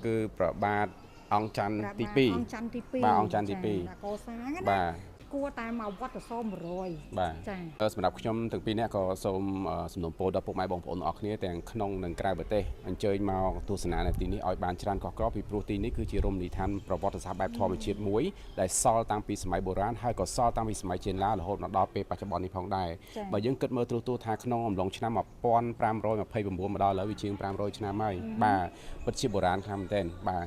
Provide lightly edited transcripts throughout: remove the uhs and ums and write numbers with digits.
គឺប្របាទអង្គច័ន្ទទី ព្រះបាទអង្គច័ន្ទទី2 បាទអង្គច័ន្ទទី ចា ពីរ កសាងណា 2បាទ គួរតែមកវត្តស100 បាទ ចា សម្រាប់ខ្ញុំទាំងពីរនាក់ក៏សូមសំណូមពរដល់ពុកម៉ែបងប្អូនទាំងអស់គ្នាទាំងក្នុងនិងក្រៅប្រទេសអញ្ជើញមកទស្សនានៅទីនេះឲ្យបានច្រើនកុះករពីព្រោះទីនេះគឺជារមណីយដ្ឋានប្រវត្តិសាស្ត្របែបធម្មជាតិមួយដែលសល់តាំងពីសម័យបុរាណហើយក៏សល់តាំងពីសម័យចេនឡារហូតមកដល់ពេលបច្ចុប្បន្ននេះផងដែរបើយើងគិតមើលត្រួសៗថាក្នុងអំឡុងឆ្នាំ1529មកដល់ឥឡូវវាជាង500ឆ្នាំហើយបាទពិតជាបុរាណខ្លាំងមែនទែនបាទ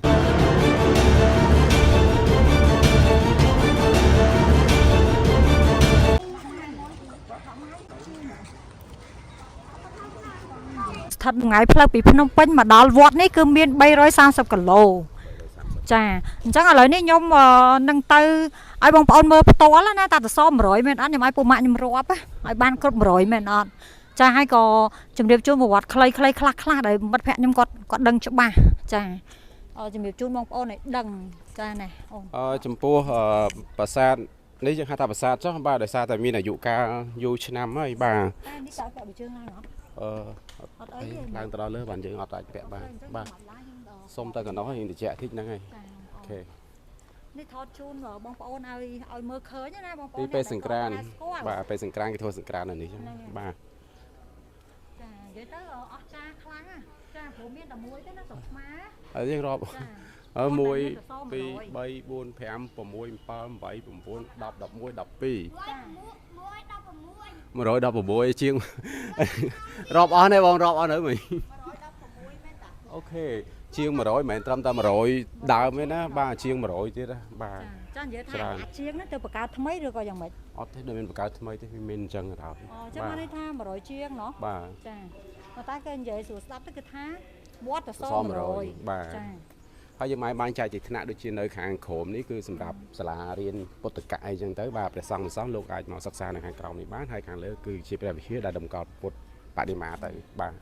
ស្ថិតមួយថ្ងៃផ្លូវពីភ្នំពេញមកដល់វត្តនេះគឺមាន330គីឡូចាអញ្ចឹងឥឡូវនេះខ្ញុំនឹងទៅឲ្យបងប្អូនមើលផ្ទាល់ណាតាសស100មែនអត់ខ្ញុំឲ្យពួកម៉ាក់ខ្ញុំរាប់ណាឲ្យបានគ្រប់100មែនអត់ចាហើយក៏ជម្រាបជូនប្រវត្តិខ្លីៗខ្លះខ្លះដែលមិត្តភក្តិខ្ញុំគាត់គាត់ដឹងច្បាស់ចាជម្រាបជូនបងប្អូនឲ្យដឹងចាណែអូន ចំពោះប្រាសាទនេះយើងហៅថាប្រាសាទចុះបាទដោយសារតែមានអាយុកាលយូរឆ្នាំហើយបាទ តែនេះតើពាក់បើជើងឡើងអត់ អឺ អត់អីទេ ឡើងទៅដល់លើបាទយើងអត់អាចពាក់បានបាទសុំតែកណ្ដោះយើងតិចតិចហ្នឹងហើយ OK នេះថតជូនបងប្អូនឲ្យឲ្យមើលឃើញណាបងប្អូន ទីពេលសង្ក្រាន អ្នកដែលគាត់ បាទពេលសង្ក្រានគេធ្វើសង្ក្រាននៅនេះចឹងបាទ ចានិយាយទៅអស់ចាខ្លាំងណាចាព្រោះមានតែមួយទេណាស្រុកខ្មែរ ហើយយើងរាប់ ចា អឺ1 2 1 3 4 5 6 7 8 9 10 11 12 116ជាង រាប់អស់នេះបងរាប់អស់នៅមិញ OK ជាង100មិនមែនត្រឹមតែ100ដើមទេណាបាទជាង100ទៀតណាបាទ ចានិយាយថា ច្រើន អាជាងហ្នឹងទៅបង្កើតថ្មីឬក៏យ៉ាងម៉េច អត់ទេដូចមានបង្កើតថ្មីទេវាមានអញ្ចឹងដល់ អូចឹងបានន័យថា100ជាងណោះ បាទ ចាប៉ុន្តែគេនិយាយស្រួលស្ដាប់ទៅគឺថាវត្តស ស 100 100បាទ ចា ហើយយើងមកបានចែកជាថ្នាក់ដូចជានៅខាងក្រោមនេះគឺសម្រាប់សាលារៀនពុទ្ធកៈអីចឹងទៅបាទព្រះសង្ឃព្រះសង្ឃលោកអាចមកសិក្សានៅខាងក្រោមនេះបានហើយខាងលើគឺជាព្រះវិហារដែលតម្កល់ពុទ្ធបដិមាទៅបាទ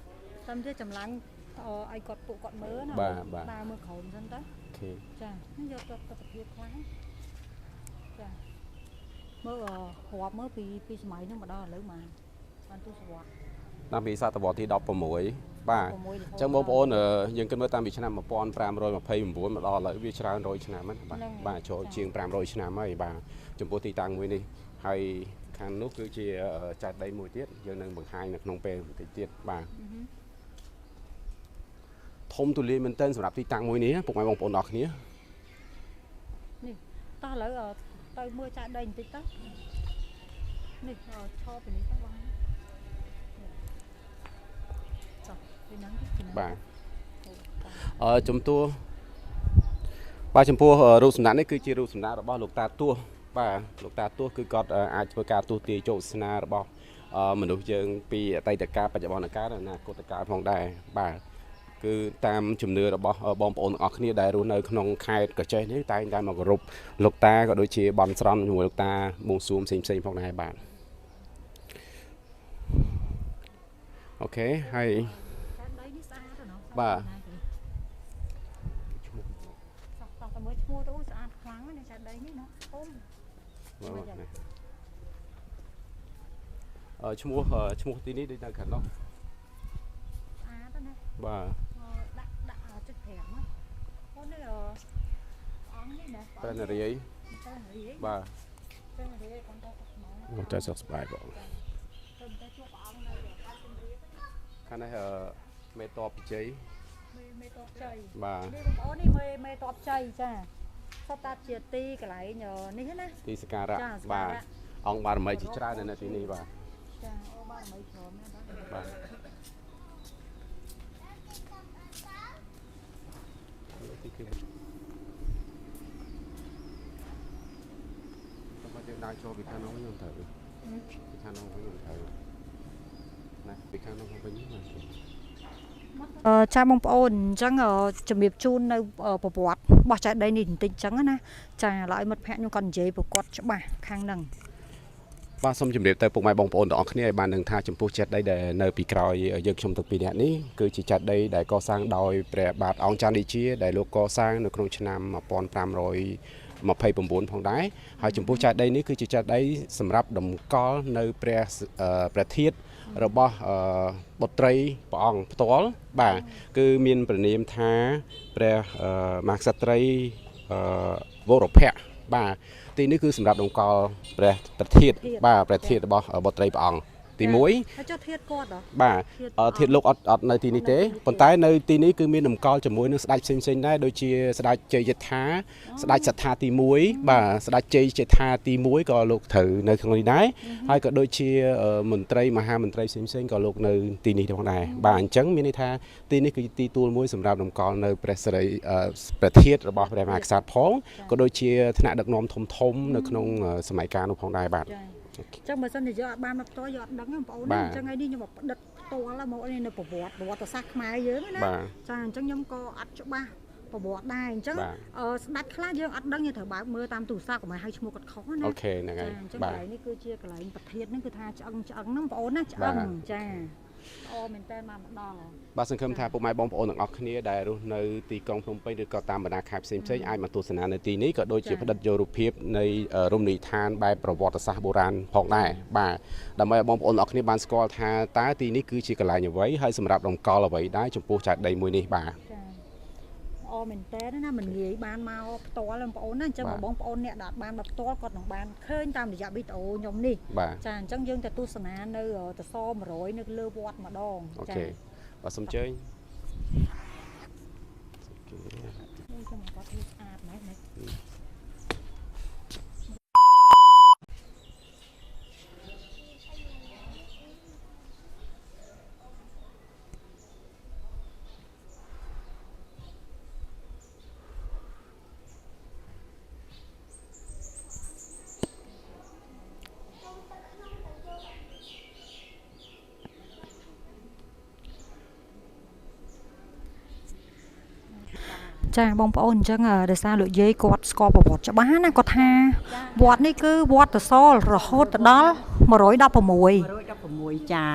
តាមជាចម្លាំងឲ្យគាត់ពួកគាត់មើលណា បាទបាទ ដើរមើលក្រោមសិនទៅ OK ចានេះយកទៅទស្សនភាពខ្លះចាមើលរាប់មើលពីពីសម័យហ្នឹងមកដល់ឥឡូវមកបានទសវត្ស តាំងពីសតវត្សទី16បាទ 16 អញ្ចឹងបងប្អូនយើងគិតមើលតាំងពីឆ្នាំ1529មកដល់ឥឡូវវាច្រើនរយឆ្នាំហ្នឹងបាទបាទចូលជាង500ឆ្នាំហើយបាទចំពោះទីតាំងមួយនេះហើយខាងនោះគឺជាចេតិយមួយទៀតយើងនឹងបង្ហាញនៅក្នុងពេលបន្តិចទៀតបាទធំទូលាយមែនទែនសម្រាប់ទីតាំងមួយនេះពុកម៉ែបងប្អូនអរគ្នា នេះតោះឥឡូវទៅមើលចាក់ដីបន្តិចទៅនេះឈរពីនេះទៅបងចុះពីហ្នឹងពីហ្នឹង បាទជំទួបាទចំពោះរូបសំណាកនេះគឺជារូបសំណាករបស់លោកតាទោះបាទលោកតាទោះគឺគាត់អាចធ្វើការទស្សទាយជោគស្នារបស់មនុស្សយើងពីអតីតកាលបច្ចុប្បន្នកាលនិងអនាគតកាលផងដែរបាទគឺតាមជំនឿរបស់បងប្អូនទាំងអស់គ្នាដែលរស់នៅក្នុងខេត្តក្រចេះនេះតែងតែមកគោរពលោកតាក៏ដូចជាបន់ស្រន់ជាមួយលោកតាបួងសួងផ្សេងៗផងដែរបាទ OK ហើយ ចាក់ដីនេះស្អាតណាស់ បាទ ឈ្មោះតោះតោះតែមើលឈ្មោះទៅស្អាតខ្លាំងណាស់ចាក់ដីនេះណាធំ ឈ្មោះឈ្មោះទីនេះដូចនៅខាងនោះ ស្អាតណាស់ បាទ ដាក់ដាក់ចុច5ហ្នឹងអូននេះអង្គនេះណា ព្រះនរាយ ព្រះនរាយ បាទ ព្រះនរាយកូនទៅស្មង តែសុខសប្បាយបង ទៅទៅជួបព្រះអង្គនៅខេត្តសៀមរាប ខាងនេះមេតបពិជ័យ មេមេតបជ័យ បាទ នេះបងប្អូននេះមេមេតបជ័យចាសុទ្ធតែជាទីកន្លែងនេះណា ទីសក្ការៈបាទអង្គបារមីជាច្រើននៅទីនេះបាទ ចាអូបារមីច្រើនណាស់បាទ បាទទីគេមកយើងដើរចូលពីខាងនោះខ្ញុំត្រូវពីខាងនោះវិញខ្ញុំត្រូវណាពីខាងនោះវិញបាទ ចាបងប្អូនអញ្ចឹងជំរាបជូននៅប្រវត្តិរបស់ចេតិយនេះបន្តិចអញ្ចឹងណាចាឥឡូវឲ្យមិត្តភក្តិខ្ញុំគាត់និយាយប្រកបច្បាស់ខាងហ្នឹង បាទសូមជម្រាបទៅពុកម៉ែបងប្អូនទាំងអស់គ្នាឲ្យបានដឹងថាចំពោះចេតិយដែលនៅពីក្រោយយើងខ្ញុំទាំងពីរនាក់នេះគឺជាចេតិយដែលកសាងដោយព្រះបាទអង្គច័ន្ទរាជាដែលលោកកសាងនៅក្នុងឆ្នាំ1529ផងដែរហើយចំពោះចេតិយនេះគឺជាចេតិយសម្រាប់តម្កល់នៅព្រះធាតុ របស់បុត្រីព្រះអង្គផ្ទាល់បាទគឺមានព្រះនាមថាព្រះមហាក្សត្រីវរភៈបាទទីនេះគឺសម្រាប់តម្កល់ព្រះប្រធាតបាទព្រះធាតរបស់បុត្រីព្រះអង្គទី1 ហើយចុះធាតគាត់ហ៎ បាទធាតលោកអត់នៅទីនេះទេប៉ុន្តែនៅទីនេះគឺមានតម្កល់ជាមួយនឹងស្ដេចផ្សេងៗដែរដូចជាស្ដេចជ័យជេដ្ឋាស្ដេចសត្ថាទី1បាទស្ដេចជ័យជេដ្ឋាទី1ក៏លោកត្រូវនៅក្នុងនេះដែរហើយក៏ដូចជាមន្ត្រីមហាមន្ត្រីផ្សេងៗក៏លោកនៅទីនេះផងដែរបាទអញ្ចឹងមានន័យថាទីនេះគឺជាទីទួលមួយសម្រាប់តម្កល់នៅព្រះសិរីព្រះធាតរបស់ព្រះមហាក្សត្រផងក៏ដូចជាថ្នាក់ដឹកនាំធំៗនៅក្នុងសម័យកាលនោះផងដែរបាទ ចឹងបើសិនជាយើងអត់បានមកផ្ទាល់យើងអត់ដឹងទេបងប្អូនណាអញ្ចឹងថ្ងៃនេះខ្ញុំមកផ្ដិតផ្ទាល់មកនេះនៅប្រវត្តិសាស្ត្រខ្មែរយើងណាចាអញ្ចឹងខ្ញុំក៏អត់ច្បាស់ប្រវត្តិដែរអញ្ចឹងស្ដាច់ខ្លះយើងអត់ដឹងយើងត្រូវបើកមើលតាមទូរស័ព្ទកុំឲ្យហៅឈ្មោះគាត់ខុសណា OK ហ្នឹងហើយ អញ្ចឹងកន្លែងនេះគឺជាកន្លែងប្រធានហ្នឹងគឺថាឆ្អឹងឆ្អឹងហ្នឹងបងប្អូនណាឆ្អឹងចាល្អមែនតើមកដល់ បាទសង្ឃឹមថាពុកម៉ែបងប្អូនទាំងអស់គ្នាដែលរស់នៅទីក្រុងភ្នំពេញឬក៏តាមបណ្ដាខេត្តផ្សេងៗអាចមកទស្សនានៅទីនេះក៏ដូចជាផ្ដិតយករូបភាពនៃរមណីយដ្ឋានបែបប្រវត្តិសាស្ត្របុរាណផងដែរបាទដើម្បីឲ្យបងប្អូនទាំងអស់គ្នាបានស្គាល់ថាតើទីនេះគឺជាកន្លែងអ្វីហើយសម្រាប់តម្កល់អ្វីដែរចំពោះចេតិយមួយនេះបាទ ល្អមែនតើណាមិនងាយបានមកផ្ទាល់បងប្អូនណាអញ្ចឹងបងប្អូនអ្នកដែលបានមកផ្ទាល់គាត់នឹងបានឃើញតាមរយៈវីដេអូខ្ញុំនេះចាអញ្ចឹងយើងទៅទស្សនានៅតស100នៅលើវត្តម្ដង ចាបាទសូមអញ្ជើញ ខ្ញុំគាត់ធ្វើស្អាតណាស់ណាចាបងប្អូនអញ្ចឹងដោយសារលោកយាយគាត់ស្គាល់ប្រវត្តិច្បាស់ណាគាត់ថាវត្តនេះគឺវត្តតសលរហូតទៅដល់116 116ចា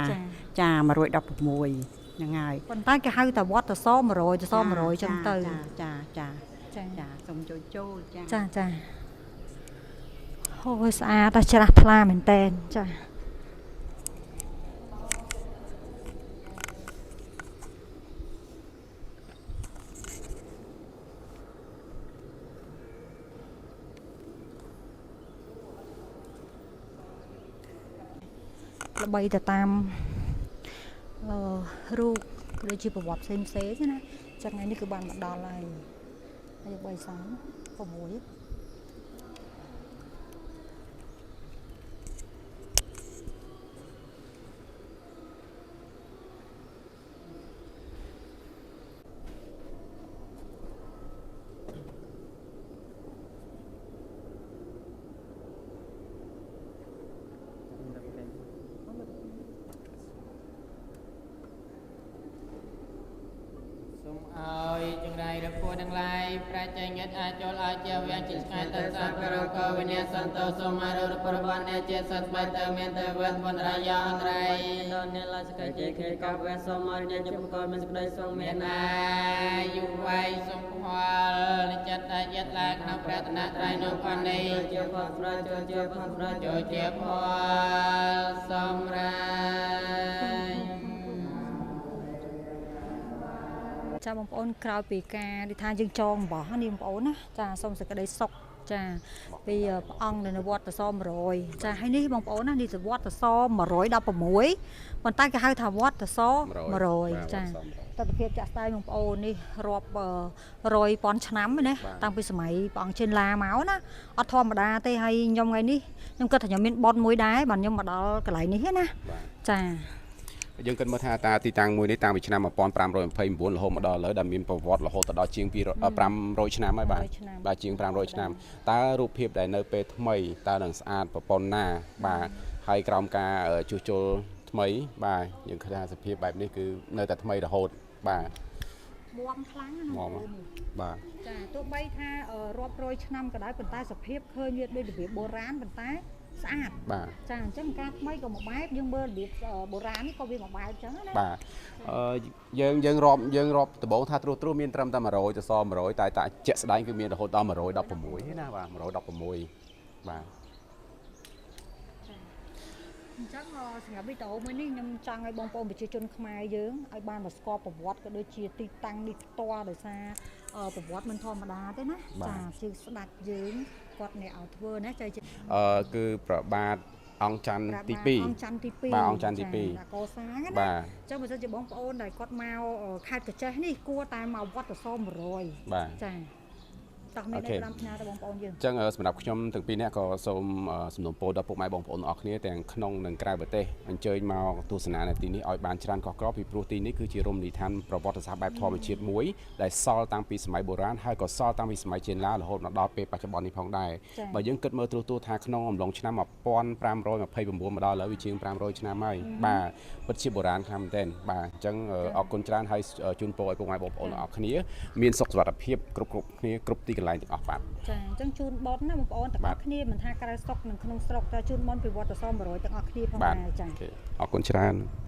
ចា116ហ្នឹងហើយ ប៉ុន្តែគេហៅតែវត្តតស100តស100ចឹងទៅ ចាចាចាចាសូមចូលចូលចា ចាចាអូយស្អាតច្រាស់ថ្លាមែនតែនចាល្បីទៅតាមរូបដូចជាប្រវត្តិផ្សេងផ្សេងណាចឹងថ្ងៃនេះគឺបានមកដល់ហើយហើយ3 36សូមឲ្យចង្រៃរពោះទាំងឡាយប្រាជញ្ញិតអាចចូលឲ្យជាវាជាឆ្ងាយទៅសាករកវិញ្ញាសន្តោសូមរប្របានអ្នកជាសត្វបែទៅមានទៅវត្តវណ្ណរាយាអន្តរៃ ដល់អ្នកឡាសកជេខេកវេសូមឲ្យអ្នកជាបកមានសេចក្តីសូម មានអាយុវ័យសុខផលចិត្តយិតឡាក្នុងប្រាថ្នាត្រៃនោះផានេះ ជាផលសម្រាប់ចូលជាផលសម្រាប់ ចូលជាផលសម្រាប់ ចាបងប្អូនក្រោយពីការដូចថាយើងចងអំបោះនេះបងប្អូនណាចាសូមសេចក្តីសុខចាពីព្រះអង្គនៅវត្តតស100ចាហើយនេះបងប្អូនណានេះវត្តតស116ប៉ុន្តែគេហៅថាវត្តតស100ចាទស្សនភាពចាក់ស្ដែងបងប្អូននេះរាប់រយពាន់ឆ្នាំណាតាំងពីសម័យព្រះអង្គចេនឡាមកណាអត់ធម្មតាទេហើយខ្ញុំថ្ងៃនេះខ្ញុំគិតថាខ្ញុំមានបនមួយដែរបាទខ្ញុំមកដល់កន្លែងនេះណាចា យើងគិតមើលថាតាទីតាំងមួយនេះតាំងពីឆ្នាំ1529រហូតមកដល់ឥឡូវដែលមានប្រវត្តិរហូតដល់ជាង500ឆ្នាំហើយបាទបាទជាង500ឆ្នាំតើរូបភាពដែលនៅពេលថ្មីតើនឹងស្អាតប្រពន្ធណាបាទហើយក្រោមការជួសជុលថ្មីបាទយើងឃើញថាសភាពបែបនេះគឺនៅតែថ្មីរហូតបាទ មាំខ្លាំងណាស់ បាទ ចាទោះបីថារាប់រយឆ្នាំក៏ដោយប៉ុន្តែសភាពឃើញវាដូចរបៀបបុរាណប៉ុន្តែស្អាត បាទ ចាអញ្ចឹងការថ្មីក៏មួយបែបយើងមើលរបៀបបុរាណនេះក៏វាមួយបែបអញ្ចឹងណា បាទយើងរាប់ដំបូងថាត្រួសត្រាសមានត្រឹមតែ100ទៅស100តែតាជាក់ស្ដែងគឺមានរហូតដល់116ទេណាបាទ116បាទ អញ្ចឹងសម្រាប់វីដេអូមួយនេះខ្ញុំចង់ឲ្យបងប្អូនប្រជាជនខ្មែរយើងឲ្យបានមកស្គាល់ប្រវត្តិក៏ដូចជាទីតាំងនេះផ្ទាល់ដោយសារប្រវត្តិមិនធម្មតាទេណាចាជាស្ដេចយើងគាត់អ្នកឲ្យធ្វើណាចៃ គឺប្របាទអង្គច័ន្ទទី2 អង្គច័ន្ទទី2 បាទអង្គច័ន្ទទី2 កសាងណា បាទ អញ្ចឹងបើសិនជាបងប្អូនដែលគាត់មកខេត្តកញ្ចេះនេះគួរតែមកវត្តស100 បាទ ចាតោះមានអីផ្ដាំផ្ញើទៅបងប្អូនយើង អញ្ចឹងសម្រាប់ខ្ញុំទាំងពីរនាក់ក៏សូមសំណូមពរដល់ពុកម៉ែបងប្អូនអរគ្នាទាំងក្នុងនិងក្រៅប្រទេសអញ្ជើញមកទស្សនានៅទីនេះឲ្យបានច្រើនកុះករពីព្រោះទីនេះគឺជារមណីយដ្ឋានប្រវត្តិសាស្ត្របែបធម្មជាតិមួយដែលសល់តាំងពីសម័យបុរាណហើយក៏សល់តាំងពីសម័យចេនឡារហូតមកដល់ពេលបច្ចុប្បន្ននេះផងដែរបើយើងគិតមើលត្រួសត្រាថាក្នុងអំឡុងឆ្នាំ1529មកដល់ឥឡូវវាជាង500ឆ្នាំហើយបាទពិតជាបុរាណខ្លាំងមែនទែនបាទអញ្ចឹងអរគុណច្រើនហើយជូនពរឲ្យពុកម៉ែបងប្អូនអរគ្នាមានសុខសុវត្ថិភាពគ្រប់គ្រប់គ្នាគ្រប់ទីកន្លែងទាំងអស់បាទ ចាអញ្ចឹងជូនបនណាបងប្អូនទាំងអស់គ្នាមិនថាក្រៅស្រុកនិងក្នុងស្រុកតែជូនបនពីវត្តស100ទាំងអស់គ្នាផងដែរចា អរគុណច្រើន។